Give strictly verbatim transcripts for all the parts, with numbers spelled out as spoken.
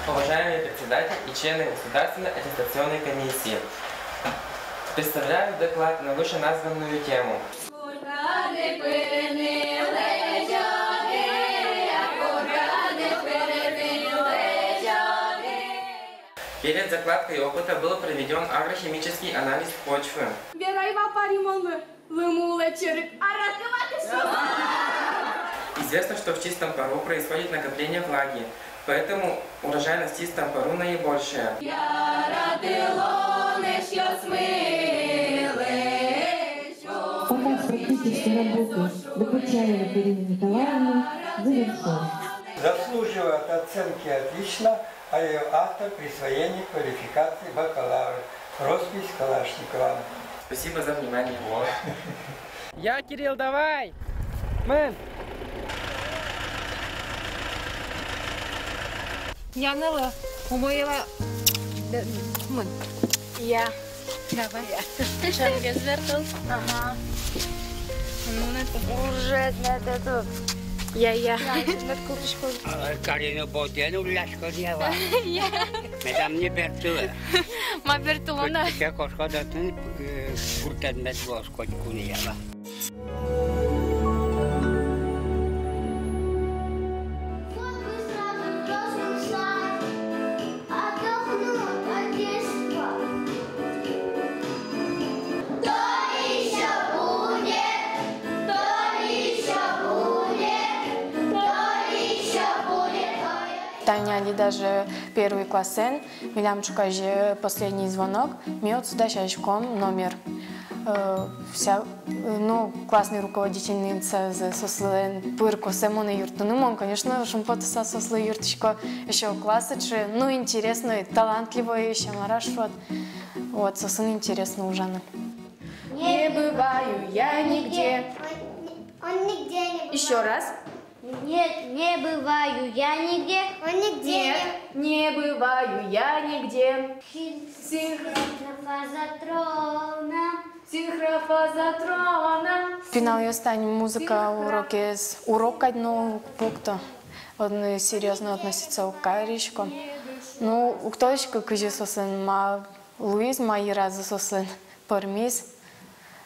Уважаемый председатель и члены Государственной аттестационной комиссии, представляю доклад на вышеназванную тему. Перед закладкой опыта был проведён агрохимический анализ почвы. Верай вапари малы, лымы улэ черек, араты ватӥ шуса. Известно, что в чистом пару происходит накопление влаги, поэтому урожайность в чистом пару наибольшая. Показ практической работы Докучаевой Карины Николаевны завершён. Заслуживает оценки «отлично», а её автор — присвоение квалификации бакалавра. Роспись Калашникова. Спасибо за внимание. Вот. Я, Кирилл, давай! Мын! Я, нылы, умой ла, мын. Я. Давай. Шаргес бертыл. Ага. Ну, на то. Уже на то тут. Я, я. Карина ботен улляшко дьява. Я. Медам не бертылэ. Ма бертылэ на. Кыӵе кошко дотын, э, гуртэн мед луоз котьку ни, ява. Тани али даже первый классэн милям ӵуказе последний звонок, ми отчы дасяськом номер. Э, вся, э, ну, классный руководительницазы соослэн пыр косэ монэ юрттыны, мон, конечно, шумпотыса соослы юрттӥсько. Ещё класс сыӵе, ну, интересной, талантливой, ещё мар-а шуод. Вот, соосын интересно ужаны. Не бываю я нигде. Он, он нигде не бывает. Ещё раз. Нет, не бываю я нигде. Он нигде. Нет, не бываю я нигде. Синх- Синхрофазотрона. Синхрофазотрона. Пиналъёс тани музыка урокез урок кадь но уг пукто. Одно серьёзно относиться уг карисько. Ну, уг тодӥськы, кызьы соослэн ма луиз, ма йыразы соослэн пӧрмиз.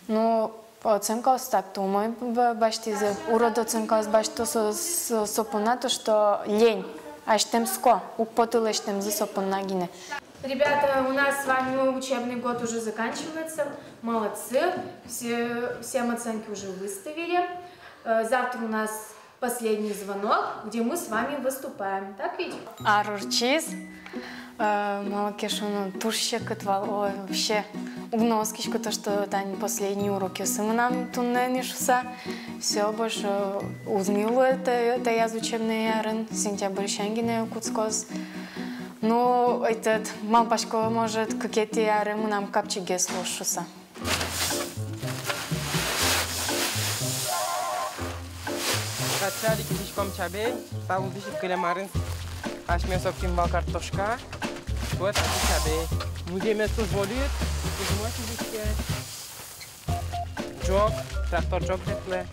Ну, оценкаос так-то умой ба-, басьтӥзы. Урод оценкаос басьто со, со, со понна, то что лень, азьтэмско, уг поты лэсьтэмзы со понна гинэ. Ребята, у нас с вами учебный год уже заканчивается. Молодцы. Все, всем оценки уже выставили. Э, завтра у нас последний звонок, где мы с вами выступаем. Так ведь? Ар ортчиз, э, малы ке шуоно, туж секыт вал, ой, вообще. Уг но оскиськы то, что тани последний урокъёсы мынам туннэ ни шуса. Всё, больше уз ни луэ та-, таяз учебной арын, сентябрьысен гинэ кутскоз. Ну, этот, малпасько, может, кыкетӥ аре мынам капчигес луоз шуса. Татчы али кизиськом чабей, та лудӥсь ик кылем арын асьмеос октӥм вал картошка, вот татчы чабей. Музъемез туж вольыт, туж умой кизиське. Ӝог, трактор ӝог ветлэ.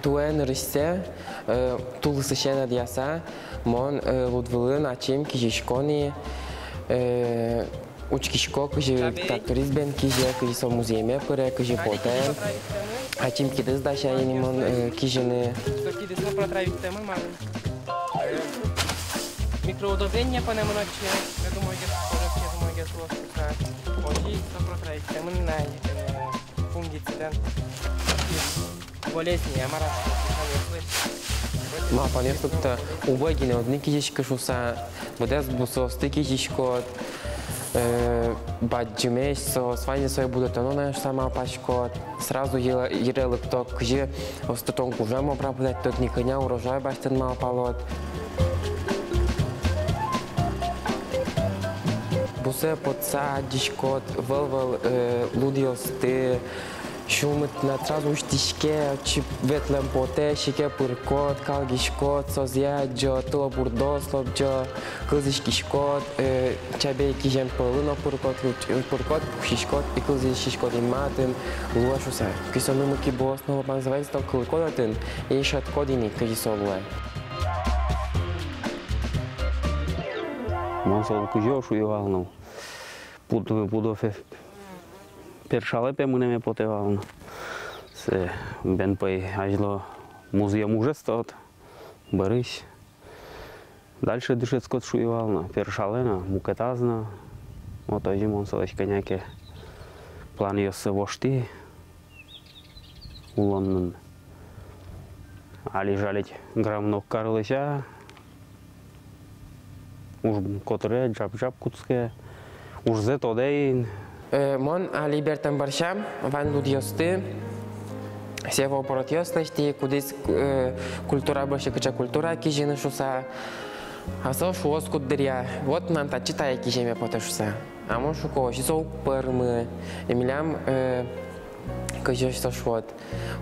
Туэ нырысьсэ, э, тулысысен адӟыса, мон, э, луд вылын ачим кизисько ни, э, учкисько, кызьы тракторист бен кизе, кызьы со музъеме пыре, кызьы потэ. Ачим кидыс дася ини мон, э, кизьыны. Со кидыс но протравить каремын малы. Микроудобрение понэмын отчы, я думаю, гес, тоже гес, думаю, гес луоз шуса. Озьы со протравить каремын на, э, фунгицидэн. Болезни, я мар-а. Малпанъёс лыктэ, убой гинэ одӥг кизиськы шуса, быдэс бусыосты кизиськод, э, бадӟымесь соос, ваньзэ сое будэтоно на шуса малпаськод. Сразу йыре-, йыре лыкто, кызьы осты тон гужем обработать карод, ни кӧня урожай басьтыны малпалод. Бусые потса адӟиськод вӧл-вӧл, э, лудъёсты, Сюлмыд тынад сразу усьтӥське, отчы ветлэм потэ, сике пыркод, калгиськод, созъя адӟо, тылобурдоос лобӟо, кылзӥськиськод, э, чабей кизем пӧлы но пыркод, луч-, пыркод, пуксиськод и кылзӥськиськод, и ма отын луэ шуса. Кызьы со нымы-кибыос но лобан заводится, тон кылӥськод отын и шӧдӥськод ини, кызьы со луэ. Мон солы кызьы шуи вал но, пуд-, пудо фе-, першалэ, пе, мынэме потэ вал но. Сэ, бен, пӧй, азьло музъем ужез тод, бӧрысь. Дальше дышетскод шуи вал но, першалэ но, мукетаз но. Вот озьы мон солэсь кӧня ке планъёссэ воштӥ улонын. Али жалить грамм но уг кары, лэся. Уж котыре, ӝап-ӝап кутске. Ужзэ тодэ ини. Э, мон али бертэм бӧрсям вань лудъёсты, севооборотъёс лэсьтӥ, кудӥз, э, культура бӧрсьы кыӵе культура кизьыны шуса. А со шуоз куддыръя: вот мынам татчы тае киземе потэ шуса. А мон шуко: озьы со уг пӧрмы. И милям, э, кызьы со шуод,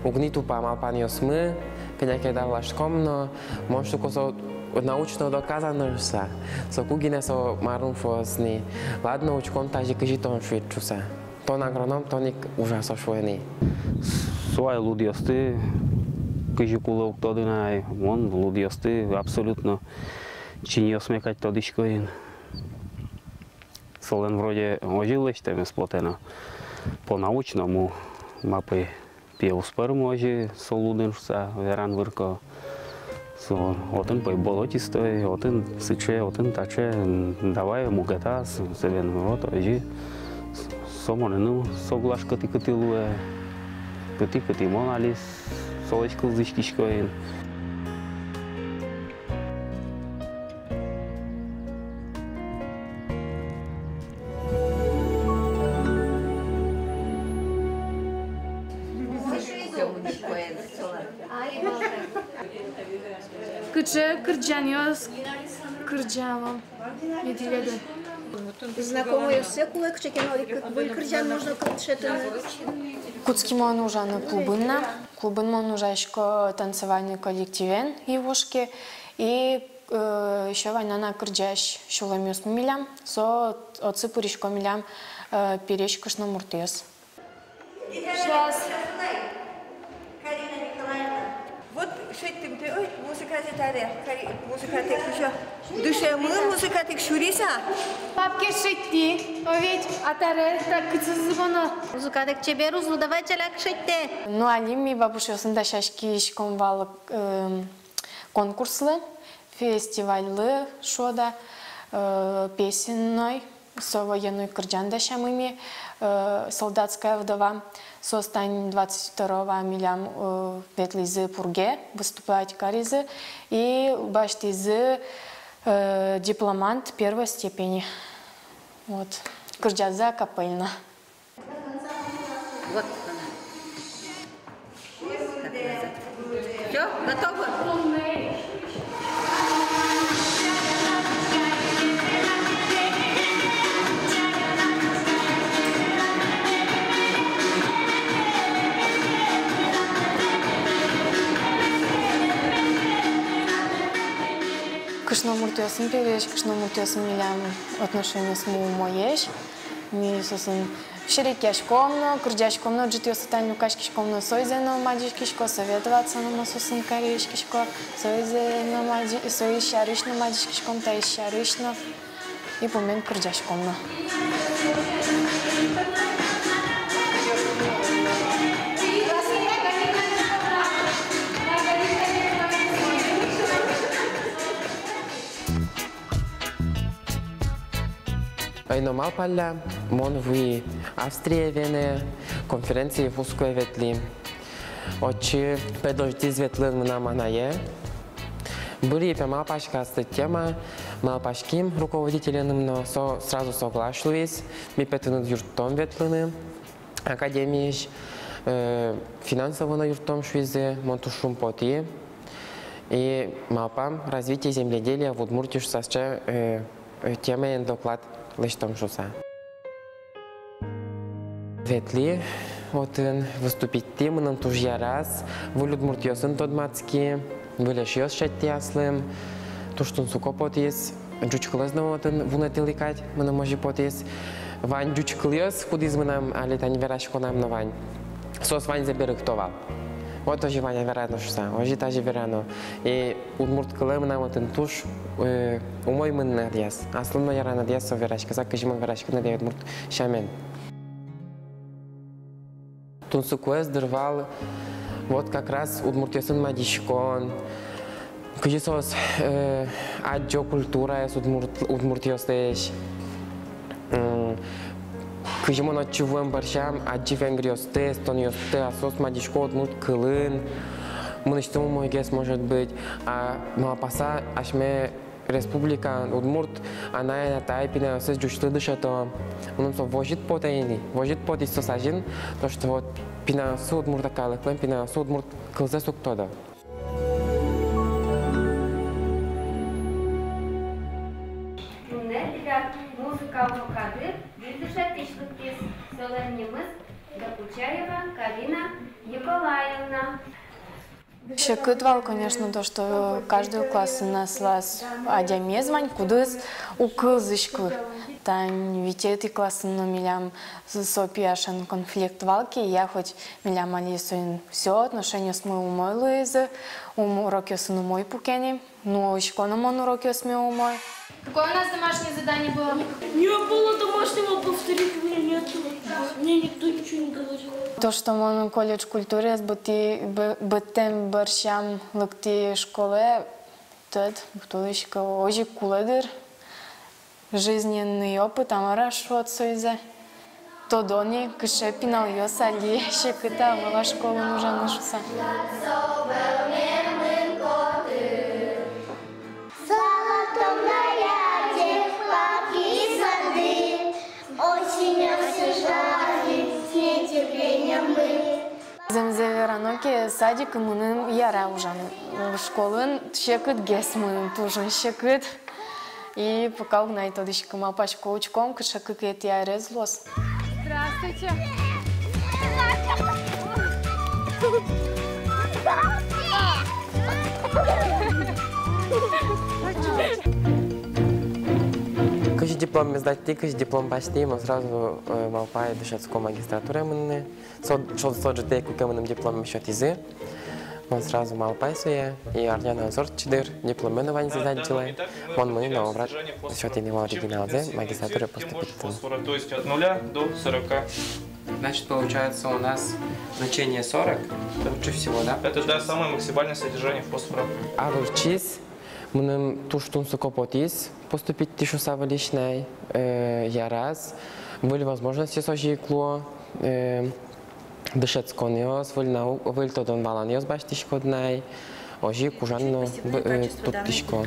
уг ни тупа малпанъёсмы, кӧня ке давласьком но, мон шуко, со научно доказано шуса. Соку гинэ со марым шуоз ни: ладно, учком тазьы, кызьы тон шуид шуса. Тон агроном, тон ик ужа, со шуэ ни. Со ай лудъёсты кызьы кулэ уг тоды на ай, мон лудъёсты абсолютно чиньыосме кадь тодӥсько ини. Солэн вроде озьы лэсьтэмез потэ но, по-научному, ма пӧй, пе, уз пӧрмы озьы со лудын шуса веран вырко. Со отын, пӧй, болотистой, отын сыӵе, отын таӵе, м, давай мукетаз, собере, вот, озьы. Со монэным соглаш кытӥ-кытӥ луэ, кытӥ-кытӥ мон али солэсь кылзӥськисько ини. Кыӵе кырӟанъёс кырӟалом ми тӥледлы? Знакомойёссэ кулэ, кыӵе ке но одӥг выль кырӟан можно кылдытыны. Кутски мон ужаны клубын на. Клубын мон ужасько танцевальный коллективен «Ивушки». И, э, ещё вань на кырӟась сюлэмъёсмы милям. Со отчы пырисько милям, э, пересь кышномуртъёс. Сейчас. Карина Николаевна. Вот шедьтӥм, пе, ой, музыкатэк таре, кари-, музыкатэк ещё. Дышемын музыкатэк сюриса. Папке шедьтӥ, о ведь, а таре, так, кытчы зыбоно. Музыкатэк чебер уз лу, давай ӵаляк шедьтэ. Ну, али ми бабушъёсын дасяськиськом вал, эм, конкурслы, фестивальлы, шуод-а, э, песенной. Со военной кырӟан дасямы ми, э, «Солдатская вдова». Соос тани двадцать второго милям, э, ветлӥзы Пурге, выступать каризы. И басьтӥзы, э, дипломант первой степени. Вот. Кырӟазы акапельно. Вот она. Всё, готово? Кышномуртъёсын, пересь кышномуртъёсын милям отношениосмы умоесь. Ми соосын серекъяськом но, кырӟаськом но, ӝытъёсы тани люкаськиськом но, соизэ но мадиськисько, советоваться но мон соосын кариськисько, соизэ но мади-, соиз сярысь но мадиськиськом, таиз сярысь но. И пумен кырӟаськом но. Ӧй но малпалля, мон вуи Австрие, Венае, конференцие Фускуэ ветлӥ. Отчы предложитӥз ветлыны мынам анае. Бырйи, пе, малпаськы аслыд тема, малпаським руководителеным но, со сразу соглаш луиз. Ми, пе, тыныд юрттом ветлыны академиысь, э, финансово но юрттом шуизы, мон туж шумпотӥ. И малпам «Развитие земледелия в Удмуртии» шуса сыӵе, э, э, темаен доклад лэсьтом шуса. Ветлӥ, Отын выступить кари, мыным туж яраз, выль удмуртъёсын тодматски, выль эшъёс шедьтӥ аслым, туж тунсыко потӥз, ӟуч кылыз но отын вунэтылӥ кадь, мыным озьы потӥз. Вань ӟуч кылъёс, кудӥз мынам али тани вераськонам но вань. Соос ваньзэ берыкто вал. Вот озьы вань верано шуса, озьы тазьы верано. И удмурт кылэ мынам отын туж, э, умой мыныны ӧдъяз. Аслым но яраны ӧдъяз со вераськыса, кызьы мон вераськыны ӧдъяй удмурт сямен. Тунсыкоез дыр вал, вот как раз удмуртъёсын мадиськон, кызьы соос, э, адӟо культураез удмурт-, удмуртъёслэсь. М, кызьы мон отчы вуэм бӧрсям адӟи венгръёсты, эстонъёсты, а соос мадисько удмурт кылын. Мынэсьтым умойгес, может быть, а малпаса асьме республикаын удмурт анай-атай пиналъёссэс ӟучлы дышето. Мыным со возьыт потэ ини, возьыт потӥз со сазьын, то, что вот пиналъёссы удмурт калыклэн, пиналъёссы удмурт кылзэс уг тодо. Туннэ тӥляд музыка урокады выль дышетӥсь лыктӥз, солэн нимыз Докучаева Карина Николаевна. Секыт вал, конечно, то, что каждый классын аслаз адямиез вань, кудӥз уг кылзӥськы. Тани витетӥ классын но милям с-, со пияшен конфликт вал ке, я хоть милям али соин всё, отношениосмы умой луизы, ум-, урокъёсын умой пуке ни. Ну, учко но мон урокъёсме умой. Какое у нас домашнее задание было? Не было домашнего, повторить у меня нету. Мне никто ничего не говорил. То, что мон колледж культураез быттӥ-, бы-, быдтэм бӧрсям лыктӥ школае, тод, бутылочка, озьы кулэ дыр. Жизненный опыт, а мар-а шуод сое. Тодо ни, кыӵе пиналъёс али секыт ӧвӧл-а школаын ужаны шуса. В золотом наряде папки и сады, осень освежали с нетерпением мы. Зэмзэ верано ке, садикын мыным яра ужаны. Школаын секытгес мыным, туж но секыт. И пока уг на ай тодӥськы, малпасько, учком, кыӵе кыкетӥ арез луоз. Здравствуйте. Кызьы дипломме сдать кари, кызьы диплом басьтӥ, мон сразу, э, малпай дышетско магистратурае мыныны. Со, со, со ӝытэ, куке мыным дипломме сётӥзы, мон сразу малпай сое, и арня но ӧз ортчы дыр, дипломме но ваньзэ сдать кари, мон мынӥ на обрат сётыны оригиналзэ, магистратурае поступить карыны. То есть от нуля до сорока. Значит, получается, у нас значение сорок лучше всего, да? Это, да, самое максимальное содержание фосфора. Ар ортчиз, мыным туж тунсыко потӥз поступить карыны шуса выльысь на ай, э, яраз, выль возможностьёс озьы ик луо, э, дышетсконъёс, выль нау-, выль тодон-валанъёс басьтӥськод на ай, озьы ик ужан но, э, турттӥсько.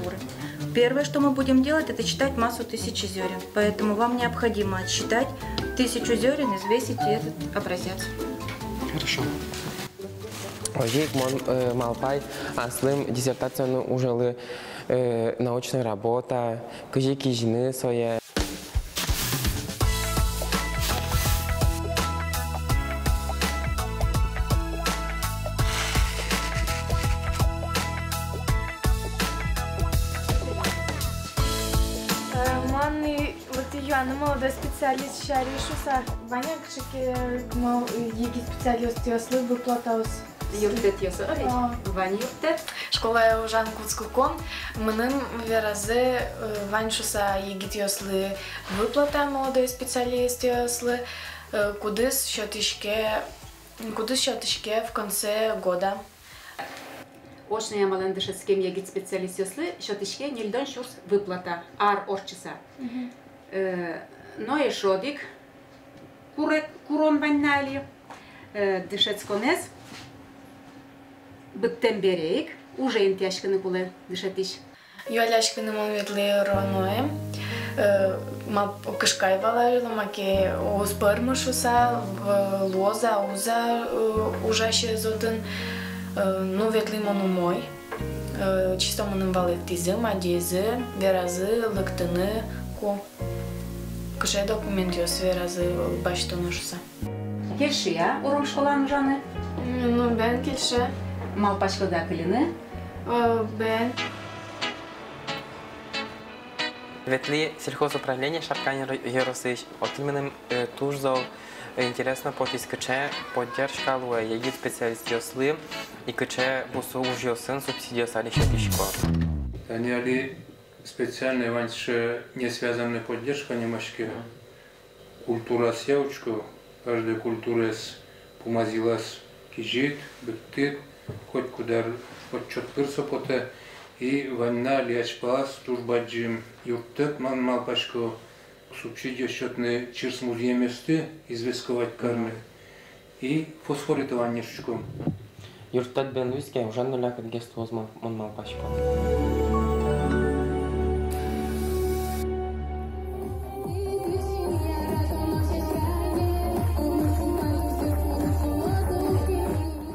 Первое, что мы будем делать, это считать массу тысячи зёрен. Поэтому вам необходимо отсчитать тысячу зёрен и взвесить этот образец. Хорошо. Озьы ик мон, э, малпай аслым диссертациямы ужалэ, э, научной работа, кызьы кизьыны сое. Э, мон и вот юаны молодой специалист сярысь шуса, вань-а кыӵе ке, мол, егит специалистъёслы выплатаос? Юрттэтъёс, ой, а. Вань юрттэт. Школае ужан кутскыкум, мыным веразы, э, вань шуса егитъёслы выплата, молодой специалистъёслы, э, кудӥз сётӥське, кудӥз сётӥське в конце года. Очной амалэн дышетскем егит специалистъёслы сётӥське ньыльдон сюрс выплата ар ортчыса. Мгм. Э, но эшшо одӥг куре-, курон вань на али, э, дышетсконэз быдтэм бере ик уже интыяськыны кулэ дышетӥсь. Юалляськыны мон ветлӥ РОНО-е, э, ма-, кышкай вал али, маке уз пӧрмы шуса, в-, луоз-а, уз-а, э, ужасез отын, э, ну, ветлӥ мон умой, э, чисто мыным валэктӥзы, мадизы, веразы лыктыны ку. Кыӵе документъёс веразы басьтоно шуса. Кельше-а Уром школаын ужаны? М, ну, бен, кельше. Малпаськод-а кыльыны? Э, бен. Ветлӥ сельхозуправление Шаркан ёро-, ёросысь, отын мыным, э, туж зол, э, интересно потӥз, кыӵе поддержка луэ егит специалистъёслы и кыӵе бусы ужъёсын субсидиос али сётӥсько. Тани али специальной вань сыӵе несвязанной поддержка нимаське. Культурасъя учко, каждой культураез пумаз йылаз кизид, быдтӥд, котькуд ар отчёт пыр со потэ, и вань на али азьпалаз туж бадӟым юрттэт, мон малпасько, субсидиос сётыны чырс музъемъёсты известковать карыны. И фосфоритование шуиськом. Юрттэт бен луиз ке, ужан но лякытгес луоз, мон, мон малпасько.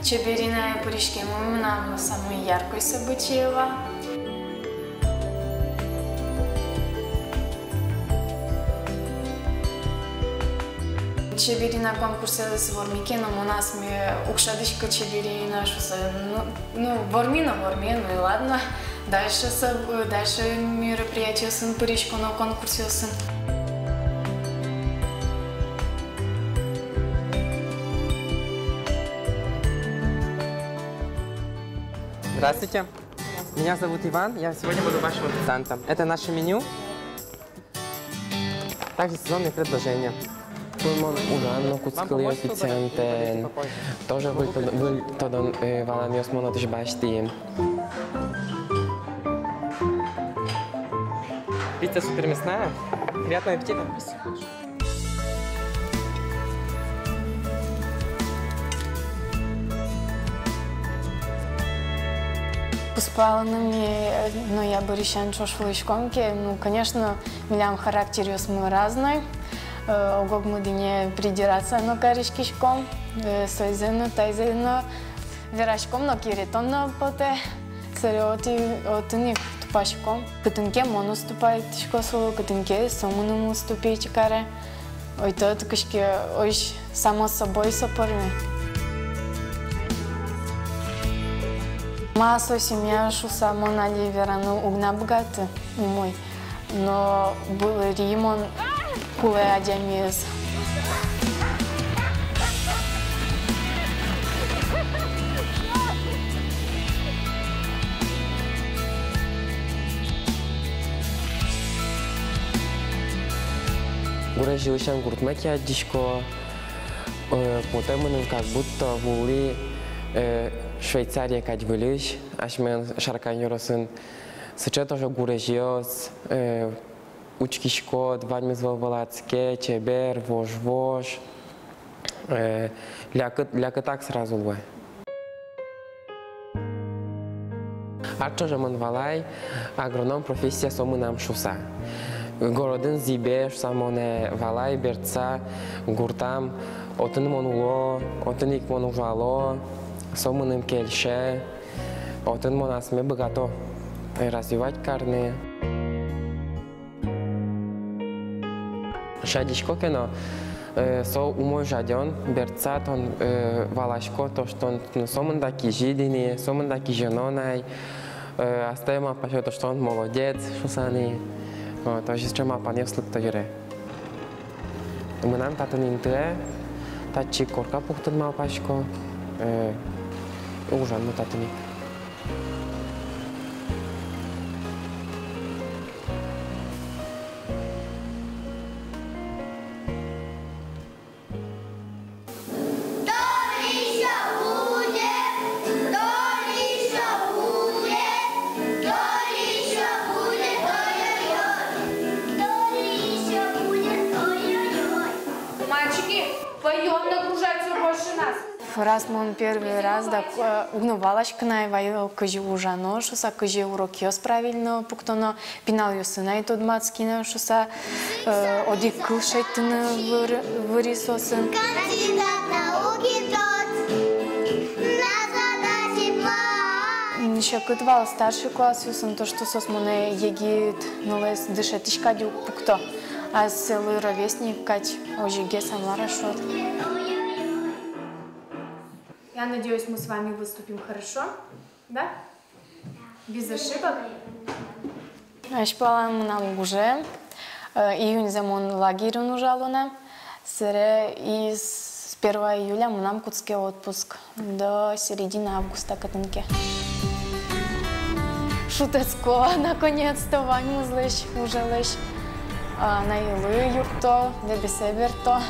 Чеберинае пыриськеммы мынам самой яркой событие вал. Чеберина конкурсэз вормике но, мон асме уг шӧдӥськы Чеберина шуыса. Ну, ну, ворми но ворми, ну и ладно. Дальше со-, дальше мероприятиосын пырисько но, конкурсъёсын. Здравствуйте. Меня зовут Иван, я сегодня буду вашим официантом. Это наше меню. Также сезонные предложения. Мон ужаны но кутскылӥ официантэн. Тоже выль тодон, выль тодон, э, валанъёс мон отысь басьтӥ. Пицца супермясная. Приятного аппетита. Кузпалыны ми, э, ноябрьысен ӵош вуиськом ке, ну, конечно, милям характеръёсмы разной, э, ог-огмы дыне придираться но кариськиськом, э, соизэ но, таизэ но вераськом но, керетон но потэ, собере отӥ-, отын ик тупаськом. Кытын ке мон уступайтӥсько солы, кытын ке со мыным уступить каре. Ойдо кыӵе ке, озьы само собой со пӧрме. Ма со семья шуыса мон али вераны уг на быгаты, умой. Но былыри мон кулэ адямиез. Гурезьлысен гуртме ке адӟисько, э, потэ мыным, как будто вуылӥ, э, Швейцарие кадь выльысь, асьмелэн Шаркан ёросын. Сыӵе тоже гурезьёс, э, учкиськод, ваньмыз вӧл-вӧлатске, чебер, вож-вож, э, лякыт, лякытак сразу луэ. Ар ӵоже мон валай, агроном профессия со мынам шуыса. Городын зӥбе шуыса монэ валай, бертса гуртам, отын мон уло, отын ик мон ужало, со мыным кельше, отын мон асме быгато, э, развивать карыны. Жадисько ке но, э, со умой жадён, бертса тон, э, валаськод, что тон, ну, сомында кизиды ини, сомында кизёно на ай, э, астэ малпаськод, что тон молодец шуыса ини. Вот, озьы сыӵе малпанъёс лыкто йыре. Мынам татын интые, татчы ик корка пуктыны малпасько, э, ужано татын ик. Мальчики, поём, нагружать всё больше нас. Раз мон первый раз, дак, э, уг но валаськы на ай вал, кызьы ужано шуыса, кызьы урокъёс правильно пуктоно, пиналъёсын ай тодматски на шуыса, э, одӥг кыл шедьтыны выри, выри соосын. Кандидат наук тот, назад азьпалан. Секыт вал старший классъёсын то, что соос монэ егит нылэз дышетӥсь кадь уг пукто, а соослы ровесник кадь. Озьыгес-а, мар-а шуод. Я надеюсь, мы с вами выступим хорошо, да? Без ошибок. Азьпалан мынам гужем, э, июньзэ мон лагерьын ужало на. Собере и с первого июля мынам кутске отпуск до середины августа кытын ке. Шутэтско, наконец-то, ваньмызлэсь ужалэсь. А, на йылы юртто, Дэбесэ берто.